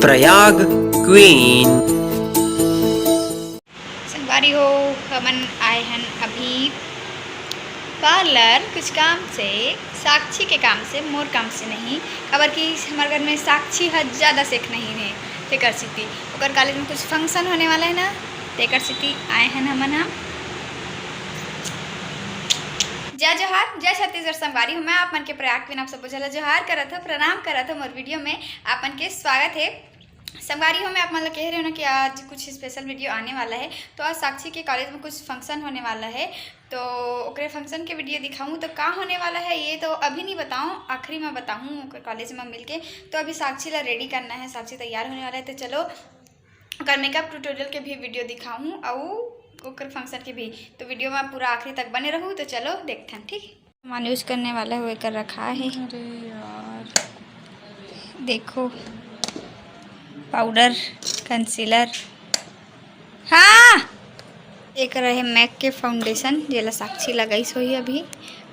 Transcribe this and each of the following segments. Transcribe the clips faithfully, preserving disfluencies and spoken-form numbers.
Prayag queen. संगवारी हो, हमन आए हन अभी पार्लर कुछ काम से, साक्षी के काम से, मोर काम से नहीं, काबर कि हमर घर में साक्षी ह ज्यादा सेक नहीं है, तेकर सेती ओकर कॉलेज में कुछ फंक्शन होने वाला है ना, तेकर सेती आए हन हमन ह। जय जोहार, जय छत्तीसगढ़ संगवारी हो, मैं आप मन के प्रयाग क्वीन आप सबो झन ला जोहार करत हव, प्रणाम करत हव मोर वीडियो में आप मन के स्वागत है। संगवारी हो, मैं आप मन ला कह रहे हो ना कि आज कुछ स्पेशल वीडियो आने वाला है, तो आज साक्षी के कॉलेज में कुछ फंक्शन होने वाला है, तो ओकरे फंक्शन के वीडियो दिखाऊँ। तो का होने वाला है ये तो अभी नहीं बताऊँ, आखिरी में बताऊँ ओकर कॉलेज में मिलके। तो अभी साक्षी ला रेडी करना है, साक्षी तैयार होने वाला है, तो चलो ओकर मेकअप ट्यूटोरियल के भी वीडियो दिखाऊँ अउ ओकर फंक्शन के भी। तो वीडियो में पूरा आखिरी तक बने रहू। तो चलो देखथन, ठीक है। सामान यूज करने वाला है, वो एकर रखा है। अरे यार, देखो, पाउडर, कंसीलर, हाँ, एकर है मैक के फाउंडेशन, जेला साक्षी लगाइस होही अभी,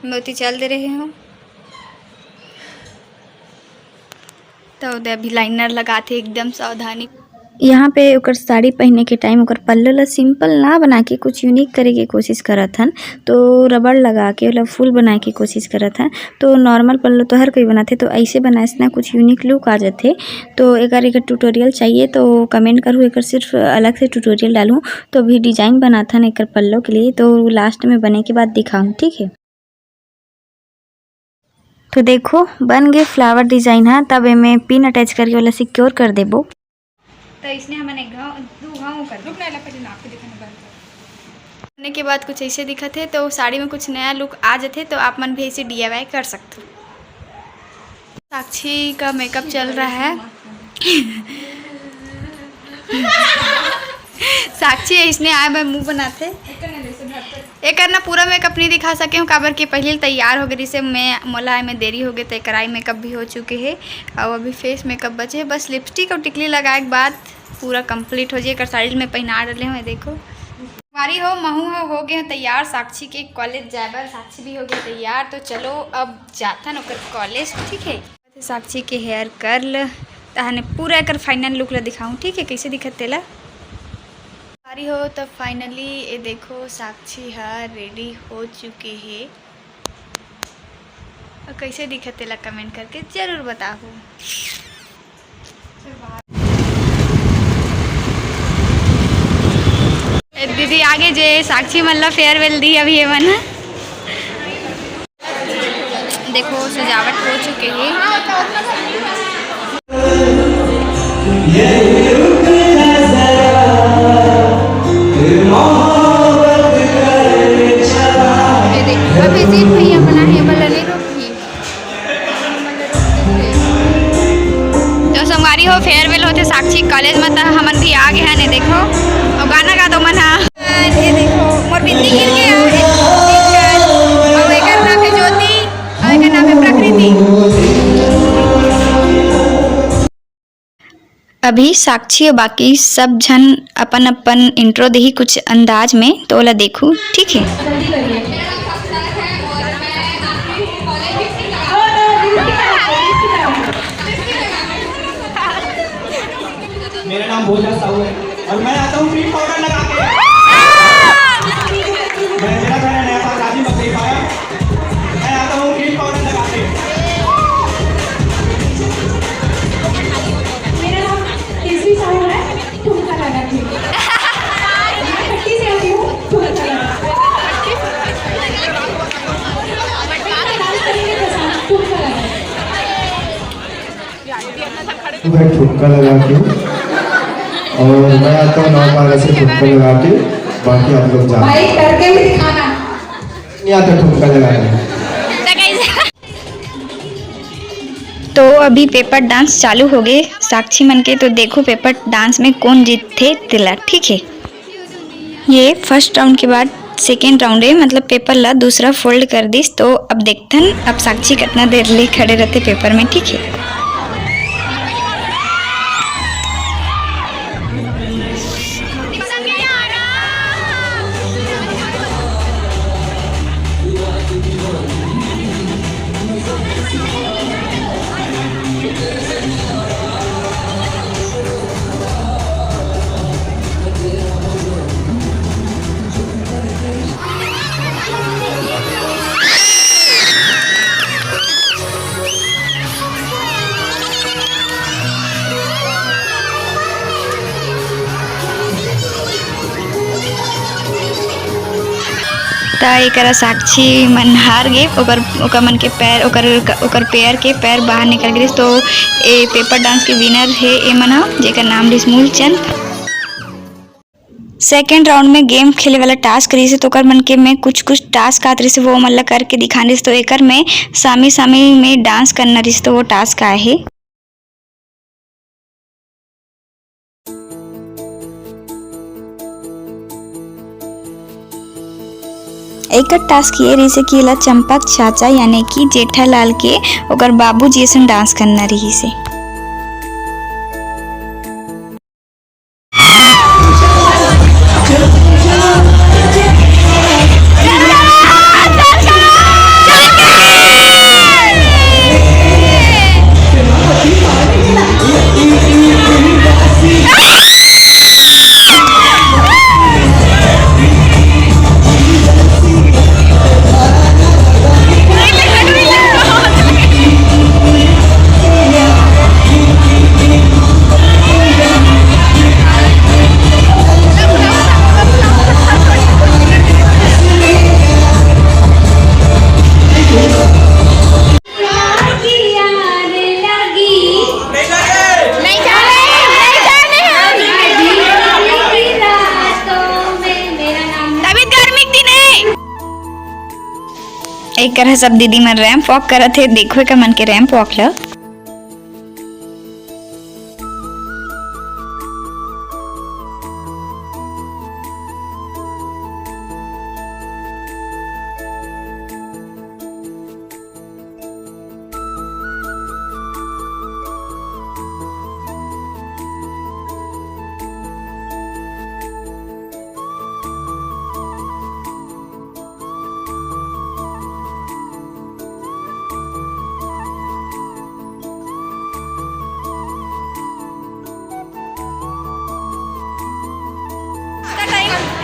मैं ओती चल दे रहे हूँ। तो ओदे अभी लाइनर लगाथे एकदम सावधानी। यहाँ पे ओकर साड़ी पहने के टाइम ओकर पल्लू ला सिंपल ना बना के कुछ यूनिक करे के कोशिश करत हन, तो रबड़ लगा के ओला फूल बनाए के कोशिश करत हन। तो नॉर्मल पल्लू तो हर कोई बनाथे, तो ऐसे बनाए से ना कुछ यूनिक लुक आ जाथे। तो एकर, एकर ट्यूटोरियल चाहिए तो कमेंट करूँ, एकर सिर्फ अलग से ट्यूटोरियल डालूँ। तो अभी डिजाइन बनाथन एकर पल्लू के लिए, तो लास्ट में बने के बाद दिखाऊँ, ठीक है। तो देखो, बन गे फ्लावर डिजाइन ह। तब एमे पिन अटैच करके ओला सिक्योर कर देबो। तो इसने हमन एक घाव, दू घाव कर रुक ना, एला पहले नाप के दिखाने बंद कर। करने के बाद कुछ ऐसे दिखत है, तो साड़ी में कुछ नया लुक आ जाथे, तो आप मन भी ऐसे डीआईवाई कर सकते हो। साक्षी का मेकअप चल रहा है। साक्षी अइसने आए बर मुंह बनाथे। एकर ना पूरा मेकअप नहीं दिखा सके हूँ, काबर कि पहले तैयार हो गई से मैं, मोला आए में देरी हो गई, तो एकर आई मेकअप भी हो चुके है। और अभी फेस मेकअप बचे है, बस लिपस्टिक और टिकली लगाए के बाद पूरा कंप्लीट हो जाए। एकर साड़ी में पहना डाले हूँ, देखो। हमारी हो, महू हो, हो गए हैं तैयार साक्षी के कॉलेज जाए बर। साक्षी भी हो गई तैयार, तो चलो अब जाथन ओकर कॉलेज, ठीक है। साक्षी के हेयर कर्ल, तहने पूरा एकर फाइनल लुक ला दिखाऊं, ठीक है, कैसे दिखत तेला। सारी हो तो फाइनली ये देखो, साक्षी ह रेडी हो चुके हे। और कैसे दिखत तेला कमेंट करके जरूर बताहू। ए दीदी आगे जे साक्षी मन ला फेयरवेल दी अभी ये मन। देखो, सजावट हो चुके हे। ये देखो, अभिजीत भैया बना है, बोला नहीं रोकी। तो संगवारी हो, फेयरवेल होथे साक्षी कॉलेज में, त हमन भी आ गए हैं ने। देखो, और गाना गा दो मन हा। ये देखो, मोर बिंदी गिर गया है। और एकर नाम है ज्योति, और एकर नाम है प्रकृति। अभी साक्षी और बाकी सब झन अपन अपन इंट्रो देही कुछ अंदाज में, तो ओला देखू, ठीक है। मेरा नाम भोला साहू है और मैं आता हूँ क्रीम पाउडर लगा के। मैं, मेरा घर है नया पास, राजी मत नहीं पाया। मैं आता हूँ क्रीम पाउडर लगा के। मेरा नाम केसरी साहू है, ठुमका लगा के। मैं पट्टी से आती हूँ, ठुमका लगा। मैं डांस करेंगे तो साथ ठुमका लगा। मैं ठुमका लगा के हूँ और मैं आता हूँ नौ बारह से ठुमका लगा के, बाकी आप लोग जाओ। भाई, करके भी दिखाना। नहीं आता ठुमका लगा के। तो अभी पेपर डांस चालू हो गए साक्षी मन के, तो देखो पेपर डांस में कौन जीतथे तेला, ठीक है। ये फर्स्ट राउंड के बाद सेकेंड राउंड है, मतलब पेपर ला दूसरा फोल्ड कर दिस। तो अब देखथन, अब साक्षी कितना देर ले खड़े रहते पेपर में, ठीक है। त एकरा साक्षी मन हार गे, ओकर, ओकर मन के पैर, ओकर, ओकर पैर के पैर बाहर निकल गिस। तो ए paper dance के winner हे ए मन ह, जेकर नाम रिहिस मूलचंद। Second round में game खेले वाला task रहिस हे, तो ओकर मन के में कुछ कुछ task आत रहिस हे, वो मन ला करके दिखान रहिस हे। तो एकर में सामी सामी में dance करना रहिस हे, तो वो task आए हे। एकर task ये रहिस हे कि एला चंपक चाचा यानी कि जेठालाल के ओकर बाबूजी असन dance करना रहिस हे। तबीयत गर्मी के दिन हे। एकर ह सब दीदी मन ramp walk करत हे, देखो एकर मन के ramp walk ल।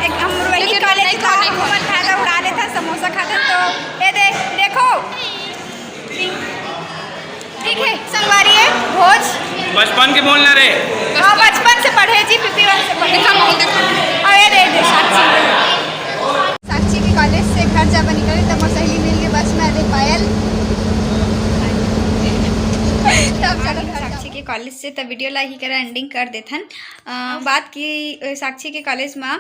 एक हम रोहिणी कॉलेज का घूमत खात हन, उड़ा लेथन, समोसा खात हन। तो ये दे, देखो, ठीक है संगवारी, ये भोज। बचपन के बोलना रे। हाँ, बचपन से पढ़े जी, फिफ्टी वन से पढ़े। दिखा, बोल, दिखा। और ये दे, दे साक्षी। साक्षी के कॉलेज से घर जाबा निकले, तब मोर सहेली मिल के बस में, अरे पायल। तब चलो घर साक्षी के कॉलेज से, तब video ला ही करा ending कर देथन। अ, बात की, अ, साक्षी के कॉलेज में,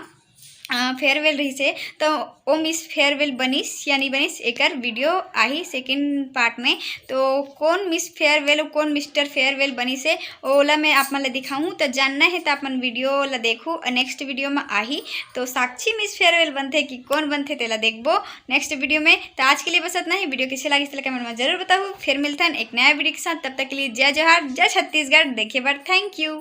अ, farewell रहिस हे, तो ओ Miss farewell बनिस या नहीं बनिस, एकर video आही second part में। तो कौन Miss farewell, कौन Mister farewell बनिस हे, ओला मैं आप मन ला दिखाहूँ। तो जानना है तो आप मन video ला देखो, next video में आही। तो साक्षी Miss farewell बनथे कि कौन बनथे, तेला देखबो next video में। तो आज के लिए बस इतना ही। Video कैसे लागिस, तेला comment में जरूर बताहू। फिर मिलथन एक नया video के साथ। तब तक के लिए जय जोहार, जय छत्तीसगढ़। देखे बर thank you।